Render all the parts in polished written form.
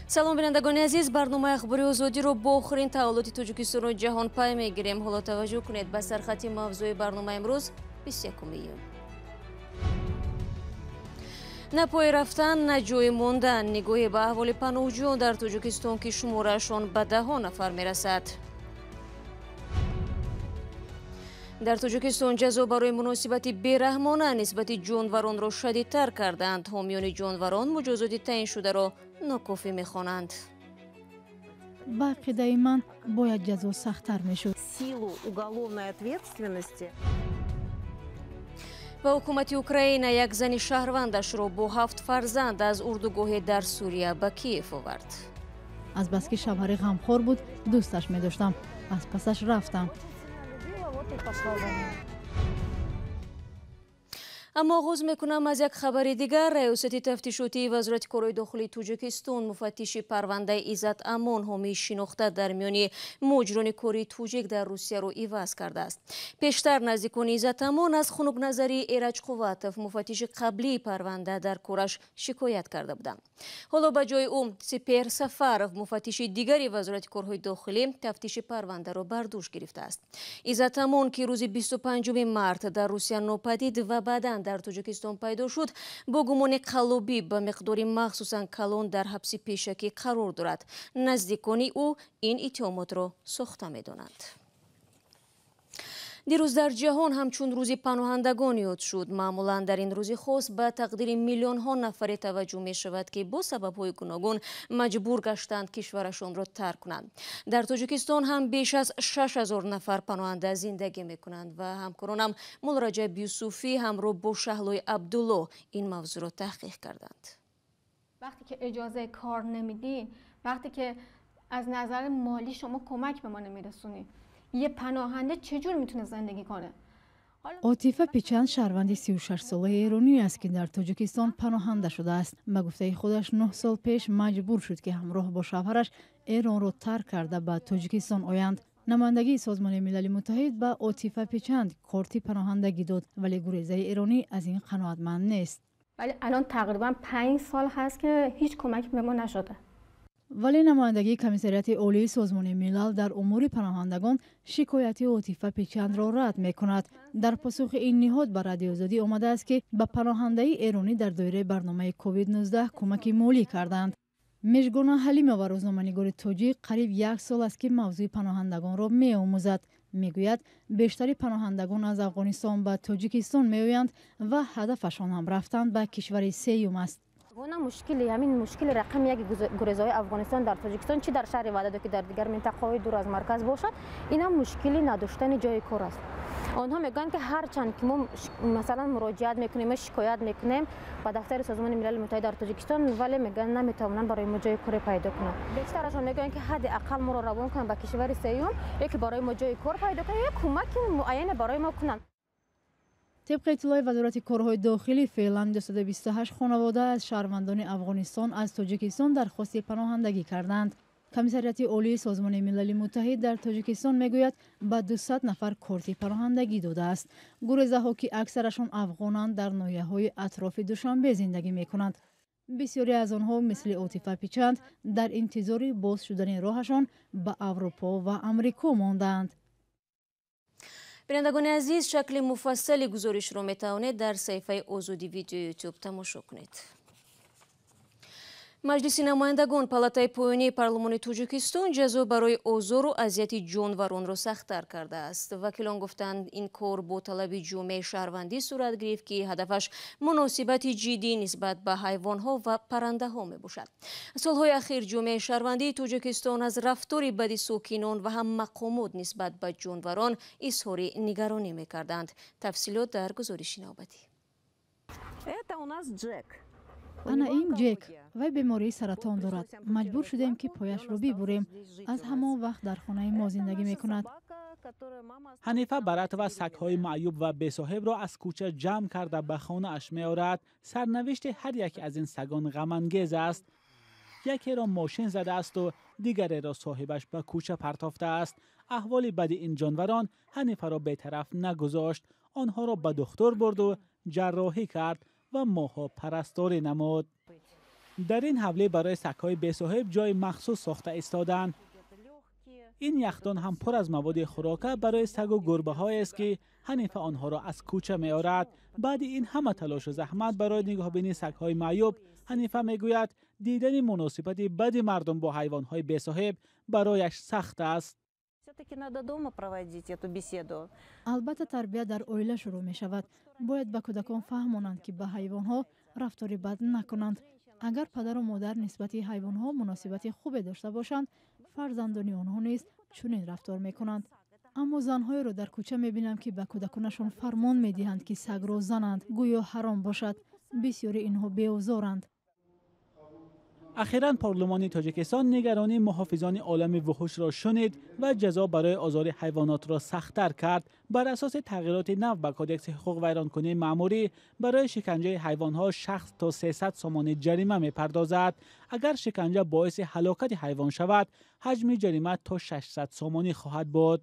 Салом, бинандагони азиз. Барномаи Ахбори Озодиро бо охирин таҳаввулоти Тоҷикистону ҷаҳон пай мегирем. Ҳоло таваҷҷӯҳ кунед ба сархати мавзӯи барномаи имрӯз, 21 июн. На пой рафтан, на ҷои мондан. Нигоҳе ба аҳволи паноҳҷӯён дар Тоҷикистон, ки шумораашон ба даҳҳо нафар мерасад. Дар Тоҷикистон ҷазо барои муносибати бераҳмона нисбати ҷонваронро шадидтар карданд. Ҳомиёни ҷонварон муҷозоти таъиншударо нокофӣ мехонанд. Ба ақидаи ман, бояд ҷазо сахттар мешуд. Силу уголовной ответственности. Ва ҳукумати Украина як зани шаҳрвандашро бо ҳафт фарзанд аз урдугоҳе дар Сурия ба Киев овард. Азбаски шавҳари ғамхор буд, дӯсташ медоштам, аз пасаш рафтам. Вот и пошла за ним. Аммо оғоз мекунам аз як хабари дигар. Раёсати тафтишотии Вазорати корҳои дохилии Тоҷикистон муфаттиши парвандаи Иззат Амон, ҳомии шинохта дар миёни муҳоҷирони кории тоҷик дар Русияро, иваз кардааст. Пештар наздикони Иззат Амон аз хунукназарии Эраҷ Қувватов, муфаттиши қаблии парванда, дар кораш шикоят карда буданд. Ҳоло ба ҷои ӯ Сипеҳр Сафаров, муфаттиши дигари Вазорати корҳои дохилӣ, тафтиши парвандаро бар дӯш гирифтааст. Иззат Амон, ки рӯзи 25 март дар Русия нопадид ва баъдан дар Тоҷикистон пайдо шуд, бо гумони қаллобӣ ба миқдори махсусан калон дар ҳабси пешакӣ қарор дорад. Наздикони ӯ ин иттиҳомотро сохта медонанд. Дирӯз дар ҷаҳон ҳамчун Рӯзи паноҳандагон ёд шуд. Маъмулан дар ин рӯзи хос ба тақдири миллионҳо нафаре таваҷҷӯҳ мешавад, ки бо сабабҳои гуногун маҷбур гаштанд кишварашонро тарк кунанд. Дар Тоҷикистон ҳам беш аз 6000 нафар паноҳанда зиндагӣ мекунанд ва ҳамкоронам Муллораҷаб Юсуфӣ ҳамроҳ бо Шаҳлои Абдулло ин мавзӯъро таҳқиқ карданд. وقتی که اجازه کار نمیدین، وقتی که از نظر مالی شما کمک به ما نمیرسونید، یه پناهنده چجور میتونه زندگی کنه؟ Отифа Пичанд шаҳрванди 36-солаи эронӣ аст, ки дар Тоҷикистон паноҳанда шудааст. Ба гуфтаи худаш, 9 сол пеш маҷбур шуд, ки ҳамроҳ бо шавҳараш Эронро тарк карда ба Тоҷикистон оянд. Намояндагии Созмони Милали Муттаҳид ба Отифа Пичанд корти паноҳандагӣ дод, вале гурезаи эронӣ аз ин қаноатманд нест. ولی الان تقریبا 5 سال هست که هیچ کمکی به ما نشده. Вале намояндагии Комиссариати Олии Созмони Милал дар умури паноҳандагон шикояти Отифа Пичандро рад мекунад. Дар посухи ин ниҳод ба Радиои Озодӣ омадааст, ки ба паноҳандаи эронӣ дар доираи барномаи ковид-19 кӯмаки молӣ карданд. Межгона Ҳалимова, рӯзноманигори тоҷик, қариб як сол аст, ки мавзӯи паноҳандагонро меомӯзад. Мегӯяд, бештари паноҳандагон аз Афғонистон ба Тоҷикистон меоянд ва ҳадафашон ҳам рафтан ба кишвари сеюм аст. Гуна мушкили, ҳамин мушкили рақами як гурезаҳои Афғонистон дар Тоҷикистон, чи дар шаҳри Ваҳдат, ки дар дигар минтақаҳои дур аз марказ бошад, инам мушкили надоштани ҷои кор аст. Онҳо мегӯянд, ки ҳарчанд ки мо, масалан, муроҷиат мекунем ё шикоят мекунем ба дафтари Созмони Милали Муттаҳид дар Тоҷикистон, вале мегӯянд, наметавонанд барои мо ҷои коре пайдо кунанд. Бештарашон мегӯянд, ки ҳадди ақал моро равон кунанд ба кишвари сеюм ё ки барои мо ҷои кор пайдо кунанд ё кӯмаки муайяне барои мо кунанд. Тибқи иттилои Вазорати корҳои дохилӣ, феълан 228 хонавода аз шаҳрвандони Афғонистон аз Тоҷикистон дархости паноҳандагӣ карданд. Комиссариати Олии Созмони Милали Муттаҳид дар Тоҷикистон мегӯяд, ба 200 нафар корти паноҳандагӣ додааст. Гурезаҳо, ки аксарашон афғонанд, дар ноҳияҳои атрофи Душанбе зиндагӣ мекунанд. Бисёре аз онҳо, мисли Отифа Пичанд, дар интизори боз шудани роҳашон ба Аврупо ва Амрико мондаанд. Бинандагони азиз, шакли муфассали гузоришро метавонед дар саҳифаи Озоди Видео Ютуб тамошо кунед. Маҷлиси намояндагон, палатаи поёнии парлумони Тоҷикистон, ҷазо барои озору азияти ҷонваронро сахттар кардааст. Вакилон гуфтанд, ин кор бо талаби ҷомеаи шаҳрвандӣ сурат гирифт, ки ҳадафаш муносибати ҷиддӣ нисбат ба ҳайвонҳо ва паррандаҳо мебошад. Солҳои ахир ҷомеаи шаҳрвандии Тоҷикистон аз рафтори бади сокинон ва ҳам мақомот нисбат ба ҷонварон изҳори нигаронӣ мекарданд. Тафсилот дар гузориши навбатӣ. Это у нас Джек. Ана ин Ҷек. Вай бемории саратон дорад. Маҷбур шудем, ки пояшро бибурем. Аз ҳамон вақт дар хонаи мо зиндагӣ мекунад. Ҳанифа Баратова сагҳои маъюб ва бесоҳибро аз кӯча ҷамъ карда ба хонааш меорад. Сарнавишти ҳар яке аз ин сагон ғамангез аст. Якеро мошин задаасту дигареро соҳибаш ба кӯча партофтааст. Аҳволи бади ин ҷонварон Ҳанифаро бетараф нагузошт. Онҳоро ба духтур бурду ҷарроҳӣ кард ва моҳҳо парасторӣ намуд. Дар ин ҳавлӣ барои сагҳои бесоҳиб ҷои махсус сохта истоданд. Ин яхдон ҳам пур аз маводи хӯрока барои сагу гурбаҳоест, ки Ҳанифа онҳоро аз кӯча меорад. Баъди ин ҳама талошу заҳмат барои нигоҳбинии сагҳои маъюб, Ҳанифа мегӯяд, дидани муносибати бади мардум бо ҳайвонҳои бесоҳиб барояш сахт аст. Албатта, тарбия дар оила шурӯъ мешавад. Бояд ба кӯдакон фаҳмонанд, ки ба ҳайвонҳо рафтори бад накунанд. Агар падару модар нисбати ҳайвонҳо муносибати хубе дошта бошанд, фарзандони онҳо низ чунин рафтор мекунанд. Аммо занҳоеро дар кӯча мебинам, ки ба кӯдаконашон фармон медиҳанд, ки сагро зананд, гӯё ҳаром бошад. Бисёри инҳо беозоранд. Ахиран парлумони Тоҷикистон нигаронии муҳофизони олами вуҳушро шунид ва ҷазо барои озори ҳайвонотро сахттар кард. Бар асоси тағйироти нав ба кодекси ҳуқуқвайронкунии маъмурӣ, барои шиканҷаи ҳайвонҳо шахс то 300 сомонӣ ҷарима мепардозад. Агар шиканҷа боиси ҳалокати ҳайвон шавад, ҳаҷми ҷарима то 600 сомонӣ хоҳад буд.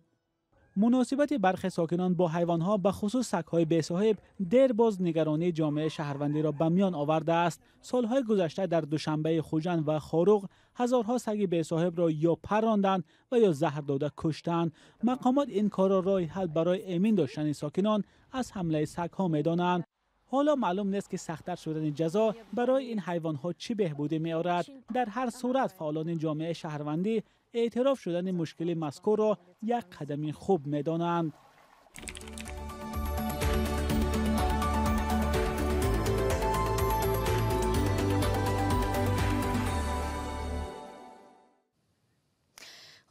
Муносибати бархе сокинон бо ҳайвонҳо, ба хусус сагҳои бесоҳиб, дер боз нигаронии ҷомеаи шаҳрвандиро ба миён овардааст. Солҳои гузашта дар Душанбаи Хуҷанд ва Хоруғ ҳазорҳо саги бесоҳибро ё парронданд ва ё заҳр дода куштанд. Мақомот ин корро роҳи ҳал барои эмин доштани сокинон аз ҳамлаи сагҳо медонанд. Ҳоло маълум нест, ки сахттар шудани ҷазо барои ин ҳайвонҳо чӣ беҳбудӣ меорад. Дар ҳар сурат, фаъолони ҷомеаи шаҳрвандӣ эътироф шудани мушкили мазкурро як қадами хуб медонанд.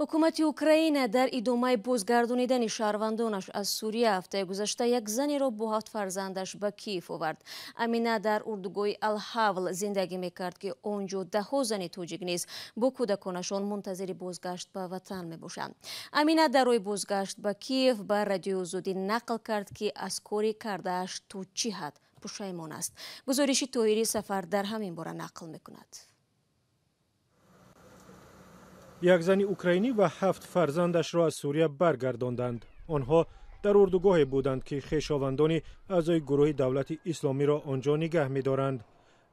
Ҳукумати Украина дар идомаи бозгардонидани шаҳрвандонаш аз Сурия ҳафтаи гузашта як занеро бо 7 фарзандаш ба Киев овард. Амина дар урдугоҳи Алҳавл зиндагӣ мекард, ки он ҷо даҳҳо зани тоҷик низ бо кӯдаконашон мунтазири бозгашт ба ватан мебошанд. Амина дар роҳи бозгашт ба Киев ба Радиои Озодӣ нақл кард, ки аз кори кардааш то чӣ ҳад пушаймон аст. Гузориши Тоҳири Сафар дар ҳамин бора нақл мекунад. Як зани украинӣ ва 7 фарзандашро аз Сурия баргардонданд. Онҳо дар урдугоҳе буданд, ки хешовандони аъзои гурӯҳи Давлати Исломиро он ҷо нигаҳ медоранд.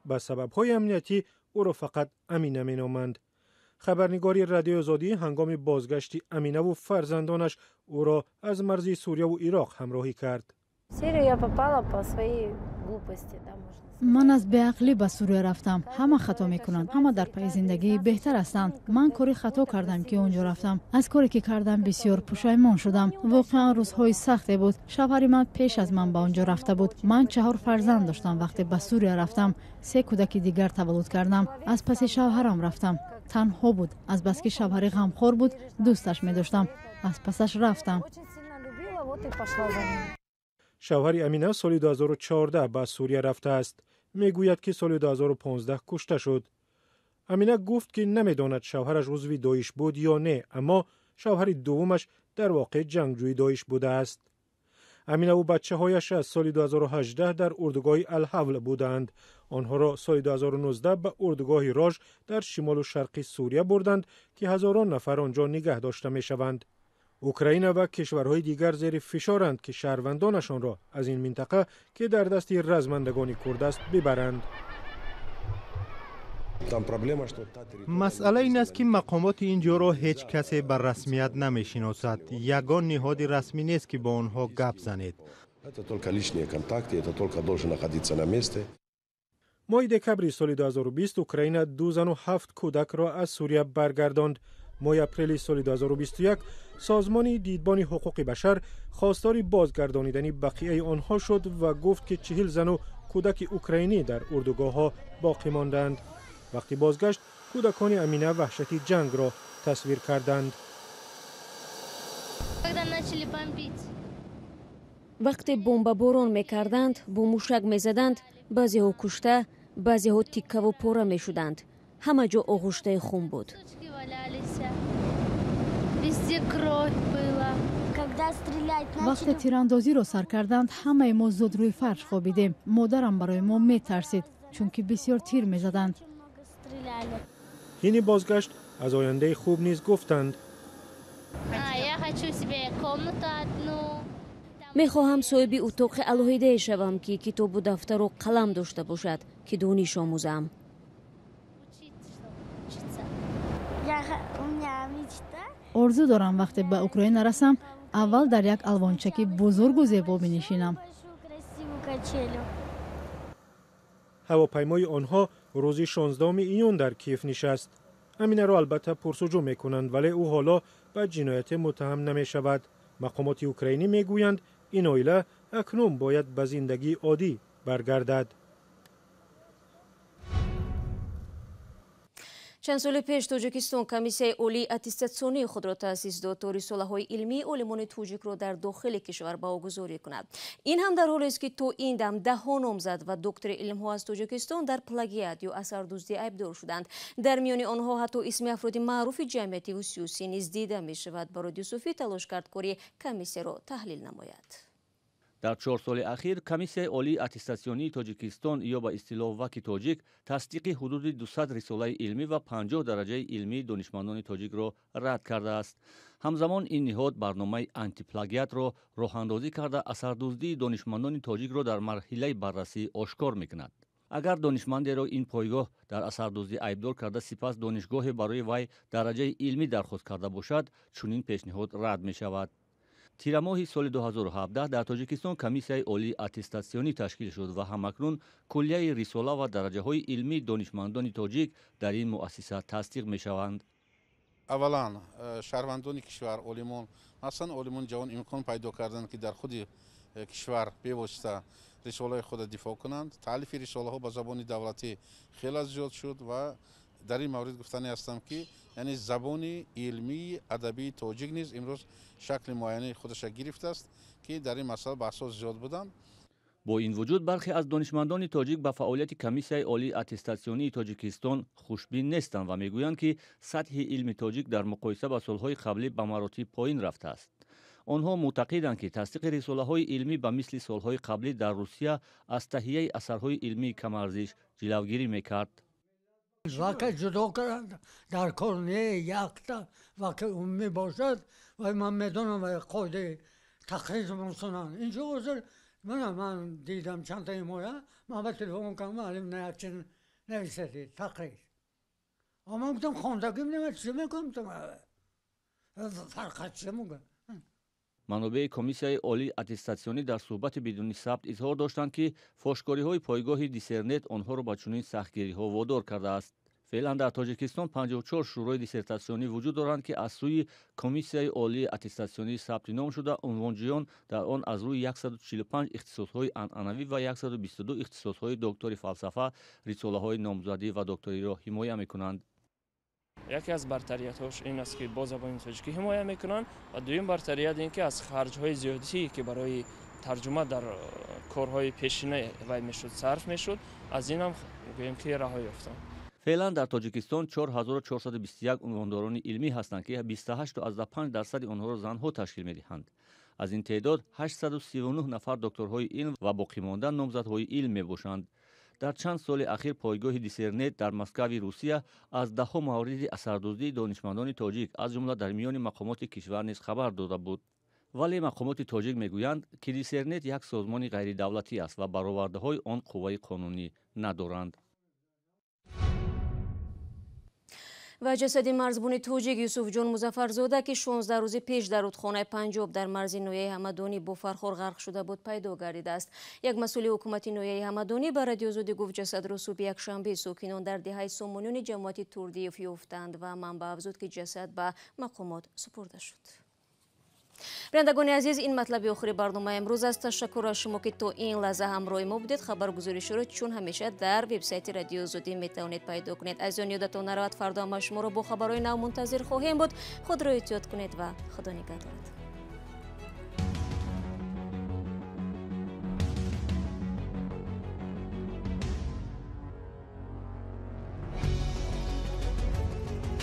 Ба сабабҳои амниятӣ ӯро фақат Амина меноманд. Хабарнигори Радиои Озодӣ ҳангоми бозгашти Аминаву фарзандонаш ӯро аз марзи Сурияву Ироқ ҳамроҳӣ кард. Ман аз беақлӣ ба Сурия рафтам. Ҳама хато мекунанд, ҳама дар пайи зиндагии беҳтар ҳастанд. Ман кори хато кардам, ки он ҷо рафтам. Аз коре ки кардам бисёр пушаймон шудам. Воқеан рӯзҳои сахте буд. Шавҳари ман пеш аз ман ба он ҷо рафта буд. Ман 4 фарзанд доштам вақте ба Сурия рафтам. 3 кӯдаки дигар таваллуд кардам. Аз паси шавҳарам рафтам. Танҳо буд. Азбаски шавҳари ғамхор буд, дӯсташ медоштам. Аз пасаш рафтам. Шавҳари Амина соли 2014 ба Сурия рафтааст. Мегӯяд, ки соли 2015 кушта шуд. Амина гуфт, ки намедонад шавҳараш узви Доиш буд ё не, аммо шавҳари дуввумаш дар воқеъ ҷангҷӯи Доиш будааст. Аминаву бачаҳояш аз соли 2018 дар урдугоҳи Алҳавл буданд. Онҳоро соли 2019 ба урдугоҳи Рож дар шимолу шарқи Сурия бурданд, ки ҳазорон нафар он ҷо нигаҳ дошта мешаванд. Украина ва кишварҳои дигар зери фишоранд, ки шаҳрвандонашонро аз ин минтақа, ки дар дасти размандагони курд аст, бибаранд. Масъала ин аст, ки мақомоти ин ҷоро ҳеҷ касе ба расмият намешиносад. Ягон ниҳоди расмӣ нест, ки бо онҳо гап занед. Моҳи декабри соли 2020 Украина 2 зану 7 кӯдакро аз Сурия баргардонд. Моҳи апрели соли 2021 созмони Дидбони ҳуқуқи башар хостори бозгардонидани бақияи онҳо шуд ва гуфт, ки 40 зану кӯдаки украинӣ дар урдугоҳҳо боқӣ монданд. Вақти бозгашт кӯдакони Амина ваҳшати ҷангро тасвир карданд. Вақте бомбаборон мекарданд, бо мушак мезаданд, баъзеҳо кушта, баъзеҳо тиккаву пора мешуданд. Ҳама ҷо оғуштаи хун буд. Вақте тирандозиро сар карданд, ҳамаи мо зуд рӯи фарш хобидем. Модарам барои мо метарсид, чунки бисёр тир мезаданд. Ҳини бозгашт аз ояндаи хуб низ гуфтанд. Мехоҳам соҳиби утоқи алоҳидае шавам, ки китобу дафтару қалам дошта бошад, ки дониш омӯзам. Орзу дорам вақте ба Украина расам, аввал дар як алвончаки бузургу зебо бинишинам. Ҳавопаймои онҳо рӯзи 16 июн дар Киев нишаст. Аминаро албатта пурсуҷӯ мекунанд, вале ӯ ҳоло ба ҷинояте муттаҳам намешавад. Мақомоти украинӣ мегӯянд, ин оила акнун бояд ба зиндагии оддӣ баргардад. Чанд соли пеш Тоҷикистон Комиссияи олии аттестатсионии худро таъсис дод, то рисолаҳои илмии олимони тоҷикро дар дохили кишвар баҳогузорӣ кунад. Ин ҳам дар ҳолест, ки то ин дам даҳҳо номзад ва доктори илмҳо аз Тоҷикистон дар плагиат ё асардуздӣ айбдор шуданд. Дар миёни онҳо ҳатто исми афроди маъруфи ҷамъиятиву сиёсӣ низ дида мешавад. Барои Юсуфӣ талош кард кори комиссияро таҳлил намояд. Дар 4 соли ахир Комиссияи олии аттестатсионии Тоҷикистон ё ба истилоҳ ВАКи тоҷик тасдиқи ҳудуди 200 рисолаи илмӣ ва 50 дараҷаи илмии донишмандони тоҷикро рад кардааст. Ҳамзамон ин ниҳод барномаи антиплагиатро роҳандозӣ карда, асардуздии донишмандони тоҷикро дар марҳилаи баррасӣ ошкор мекунад. Агар донишмандеро ин пойгоҳ дар асардуздӣ айбдор карда, сипас донишгоҳе барои вай дараҷаи илмӣ дархост карда бошад, чунин пешниҳод рад мешавад. Тирамоҳи соли 2017 дар Тоҷикистон Комиссияи олии аттестатсионӣ ташкил шуд ва ҳамакнун куллияи рисола ва дараҷаҳои илмии донишмандони тоҷик дар ин муассиса тасдиқ мешаванд. Аввалан, шаҳрвандони кишвар, олимон, масалан олимони ҷавон имкон пайдо карданд, ки дар худи кишвар бевосита рисолаи худро дифоъ кунанд. Таълифи рисолаҳо ба забони давлатӣ хеле зиёд шуд ва дар ин маврид гуфтанӣ ҳастам, ки яъне забони илмии адабии тоҷик низ имрӯз шакли муайяни худаша гирифтааст, ки дар ин масъала баҳсҳо зиёд буданд. Бо ин вуҷуд бархе аз донишмандони тоҷик ба фаъолияти Комиссияи олии аттестатсионии Тоҷикистон хушбин нестанд ва мегӯянд, ки сатҳи илми тоҷик дар муқоиса ба солҳои қаблӣ ба маротиб поин рафтааст. Онҳо мӯътақиданд, ки тасдиқи рисолаҳои илмӣ ба мисли солҳои қаблӣ дар Русия аз таҳияи асарҳои илмии камарзиш ҷилавгирӣ мекард. Вака ҷудо карданд дар кор не, якта вака умумӣ бошад, вай ман медонам, вай қоидаи тақриз мусунанд. Инҷо ҳозир ман дидам чандта ҳимоя, ман ба телефон кардам, алим наякчин нависади тақриз. Ман гуфтам, хондагим нема, чӣ мекунам, фарқат чӣ мегӯям. Манобеи Комиссияи олии аттестатсионӣ дар суҳбати бидуни сабт изҳор доштанд, ки фошкориҳои пойгоҳи Диссернет онҳоро ба чунин сахтгириҳо водор кардааст. Феълан дар Тоҷикистон 54 шӯрои диссертатсионӣ вуҷуд доранд, ки аз сӯи Комиссияи олии аттестатсионӣ сабти ном шуда, унвонҷӯён дар он аз рӯи 145 ихтисосҳои анъанавӣ ва 122 ихтисосҳои доктори фалсафа рисолаҳои номзадӣ ва докториро ҳимоя мекунанд. Яке аз бартариятҳош ин аст, ки бо забони тоҷикӣ ҳимоя мекунанд, ва дуюм бартарият ин ки аз харҷҳои зиёдие, ки барои тарҷума дар корҳои пешина вай мешуд, сарф мешуд, аз ин ҳам гӯем ки раҳо ёфтанд. Феълан дар Тоҷикистон 4421 унвондорони илмӣ ҳастанд, ки 28,5% онҳоро занҳо ташкил медиҳанд. Аз ин теъдод 839 нафар докторҳои илм ва боқимонда номзадҳои илм мебошанд. Дар чанд соли ахир пойгоҳи Диссернет дар Москави Русия аз даҳҳо мавриди асардуздии донишмандони тоҷик, аз ҷумла дар миёни мақомоти кишвар низ хабар дода буд. Вале мақомоти тоҷик мегӯянд, ки Диссернет як созмони ғайридавлатӣ аст ва баровардаҳои он қувваи қонунӣ надоранд. Ва ҷасади марзбони тоҷик Юсуфҷон Музаффарзода, ки 16 рӯзи пеш дар рудхонаи Панҷоб дар марзи ноҳияи Ҳамадонӣ бо Фархор ғарқ шуда буд, пайдо гардидааст. Як масъули ҳукумати ноҳияи Ҳамадонӣ ба Радиоозодӣ гуфт, ҷасадро субҳи якшанбе сокинон дар деҳаи Сомониёни ҷамоати Турдиев ёфтанд ва манбаъ афзуд, ки ҷасад ба мақомот супурда шуд. Бинандагони азиз, ин матлаби охири барномаи имрӯз аст. Ташаккур аз шумо, ки то ин лаҳза ҳамроҳи мо будед. Хабаргузориширо чун ҳамеша дар вебсайти Радиои Озодӣ метавонед пайдо кунед. Аз он ёдатон наравад, фардо ҳама шуморо бо хабарҳои нав мунтазир хоҳем буд. Худро эҳтиёт кунед ва Худо нигаҳдорад.